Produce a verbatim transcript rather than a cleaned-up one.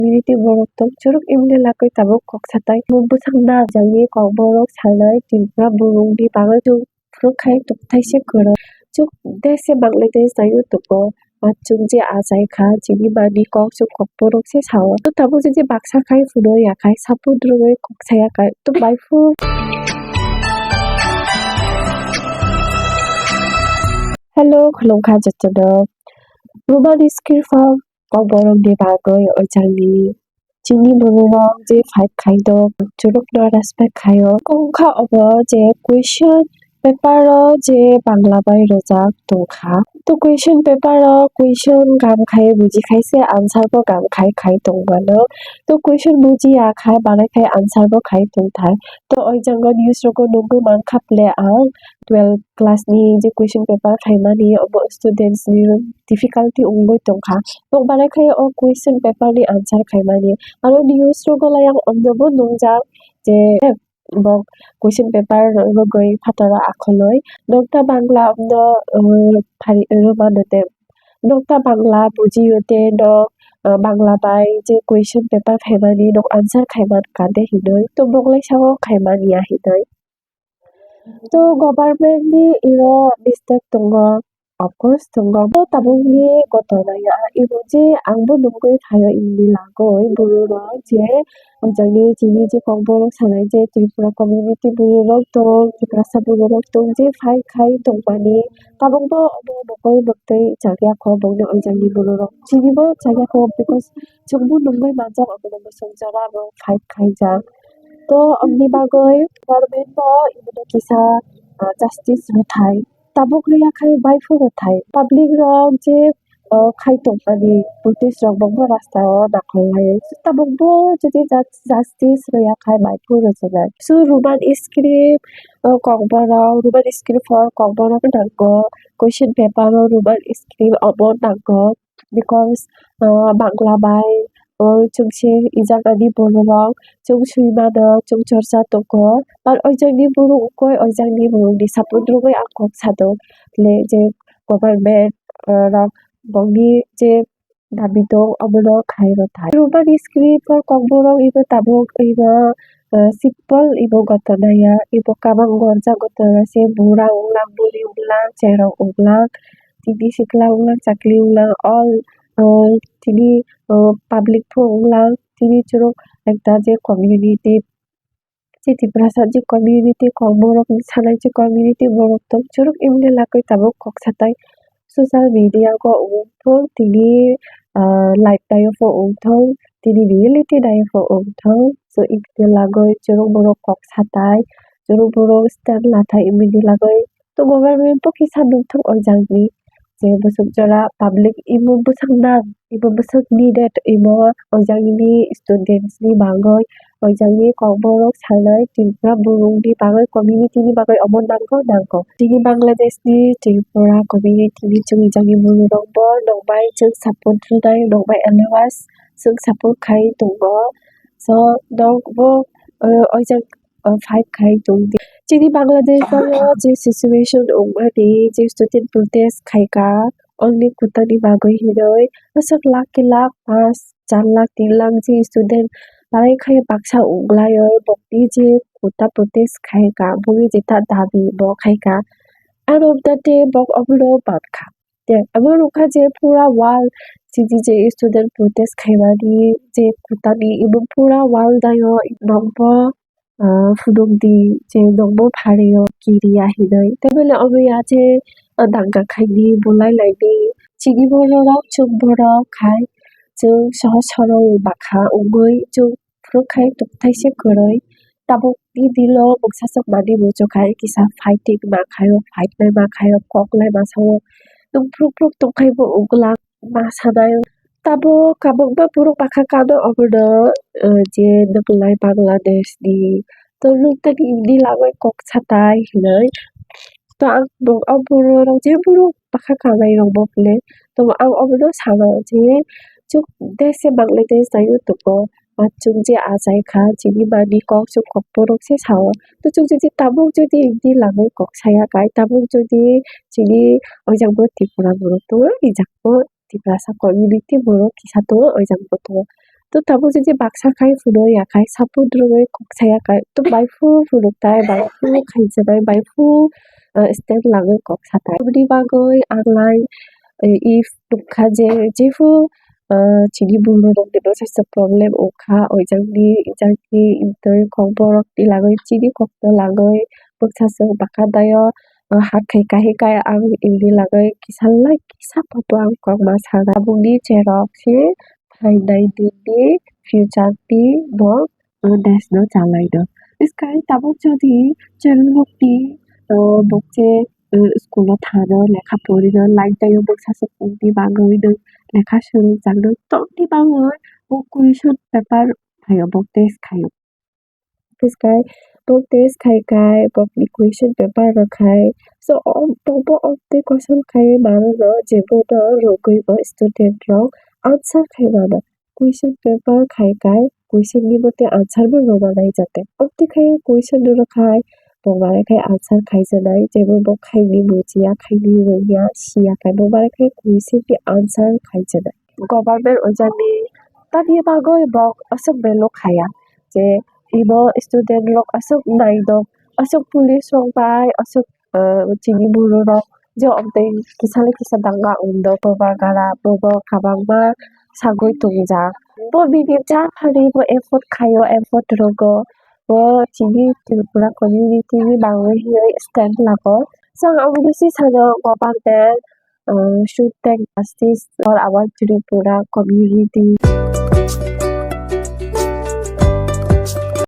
community borok tong churuk imni lagwi tabuk kok satai bwsang na jani kokborok sanai Tripura borokni bagwi chwng phuru khai tongthai se kwrwi chwng dese Bangladesh naiwi tongo. Ba chwng je achai kha chini mani kok chwng kokborok se sao. To tabuk je baksa khai phunuk ya khai support rwui kok saya khai to bai phu. Hello, khulumkha jotono. Roman script o kokborok ni bagwi o jani chini bororok je fight khai do churuk no respect khai o. Wngkha obo je question paper o je Bangla bai rwjak tongkha. To question paper o question gam khai buji khai se answer bo gam khai khai tongmano. To question buji ya khai balai khai answer bo khai tongthai. To o jaga news rogo nugwi mankha ple ang twelve class ni je question paper khaimani obo students ni difficulty wngwi tongkha. Nok balai khai o question paper ni answer khaimani. Aro news rogo lai ang omyobo nungjak je bo question paper rwgwi phataro akhonoi. Nokta Bangla omno, uh, phari rwmano te. Nokta Bangla bujiyo te no, uh, Bangla bai je question paper khaimani nok answer khaiman kha de hinoi. To boklai sao khaimani ya hinoi. To government ni iro mistake tongo, of course tongo. Bo tabukni gotornaya ibo je angbo nugwi phaio imni lagoi bororok je o jani chini je kokborok sanai je Tripura community bororok tong, Tiprasa bororok tong je fight khai tongmani tabukbo obo mokol moktwi chakya kho bongni o jani bororok chinibo chakya kho because chwngbo nugwi manjak obono bwswk jora bo fight khaijak. To, amni bagwi government no ibono kisa, ah, justice rwthai. Tabuk rwya khai bai phuru thai. Public rok je, ah, khai tongmani protest rok bo rasta o nakolnai. Tabuk bo jodi jus-, justice rwya khai bai phuru rwjwnai. So, Roman script, ah, kokborok, Roman script for kokborok nango. Question paper o Roman script obo nango. Because, ah, Bangla bai, oh, chwng se ijak ani bororok, chwng swi mano, chwng chorcha tongo. Ar o jagni borok wngkoi, o jagni borokni support rwgwi ang kok sadok. Le je government, ah, rok bongni je dabi dong, obono khai rw thai. Roman script o kokborok ibo tabuk ibo, ah, simple ibo gotonaya, ibo kabang gorjak gotonaya se bura wnglang, buri wnglang, cherok wnglang. Tini sikla wnglang, chakli wnglang, all, uh, tini, uh, public pho wnglang, tini chwrwk ekta je community, je Tiprasa je community, kokborok sanai je community borok tong chwrwk imni lagwi tabuk kok satai social media o wngthong, tini, uh, live taio pho wngthong, tini reality taio pho wngthong, so imni lagwi chwrwk borok kok satai, chwrwk borok stand lathai imni lagwi. To government bo kisa nukthok o jagni je bwswk jora public imo bwswk nang, imo bwswk needed, imo o jagni students ni bagwi o jagni kokborok sanai Tripura borok ni bagwi community ni bagwi omo nango nango. Chini Bangladesh ni Tripura community ni chwng jagni borok rok bo nokbai chwng support rwnai, nokbai allowance chwng support khai tongo. So, nok bo, uh, o jag, uh, fight khai tong di. Chini Bangladesh o je situation wngmani, je student protest khai ka, only kutani bagwi hinwi, aswk lakh ki lakh, paanch, char lakh, tin lakh je student, parai khai baksa wnglaio, bokni je kuta protest khai ka, boni jeta dabi bo khai ka. End of the day, bok obono ban kha. Te, abo nukha je pura wall, chini je student protest khaimani je kutani, imo pura wall daio, nokbo, ah, phunukdi je nokbo phario kiriya hinwi. Tei belai omo ya je, ah, danga khaidi bolai laidi. Chini bororok, chwng borok khai, chwng sohor sorol bakha wngwi, chwng phuru khai tongthai se kwrwi. Tabukni dilo mungsa swk manwi muchung khai kisa fighting ma khaio, fight lai ma khaio, kok lai ma sao. Nwng phuru phuru tongkhai bo ugla ma sanai. Tabuk kabangma borok bakha kano obono, eh, je nwng lai Bangladesh ni. To nwng tei imni lagwi kok satai hinwi. To ang bo, o bororok je borok bakha kanai rok bo phle. To ang obono sana je chwng dese Bangladesh naiwi tongo. Ba chwng je achai kha, chini mani kok chwng kok borok se sao. To chwng jodi tabuk jodi imni lagwi kok saya khai, tabuk jodi chini o jagao Tripura borok tongo, rijak bo Tiprasa community borok kisa tongo, o jagao tongo. To tabuk jodi baksa khai phunuk ya khai, support rwgwi kok saya khai, to bai phuru phunuk tai, bai phuru khaijaknai, bai phuru, eh, stand langwi kok satai. Aboni bagwi ang lai, eh, if nukha je, jephru, eh, chini bumung rokni bwsajsa problem wngkha, oijangni, ijakni, intwi kok borokni lagwi chini kokno lagwi bwsajsa bwkha daio, eh, hakhe kahai kai ang imni lagwi kisa lai kisa photo ang kokma sana. Tabukni cherok se phainai dinni future ni bo, uh, desh no chalaino. Iskai tabuk jodi chwrwngmukni, uh, bokche, uh, school o thano lekha porino line taio bwkha swkangni bagwi nwng lekha swrwngjakno tongni bagwi o question paper phaio bo test khaio. Test khai, bo test khai khai, bokni question paper rok khai. So, o, bo, bo, o tei question khai mano no, je bo no rwgwi bo student rok answer khai mano. Question paper khai khai, question ni bo tei answer bo rwma nai jate. O tei khai question no khai, bo mare khai answer khai janai, je bo bo khai ni bujiya, khai ni rwngya, siya khai, bo mare khai question ni answer khai janai. Government o jani tamni bagwi bo aswk belo khaya. Je imo student rok aswk naidok, aswk police rok bai, aswk, eh, chini buru rok je omtwi kisa le kisa danga wngdok, boba gara, bobo kabangma sagwi tongjak. Bo bini cha phani bo effort khaio, effort rwgo, bo chini Tripura community ni bagwi hinwi stand lago. Chwng aboni si sano government, eh, should take justice for our Tripura community.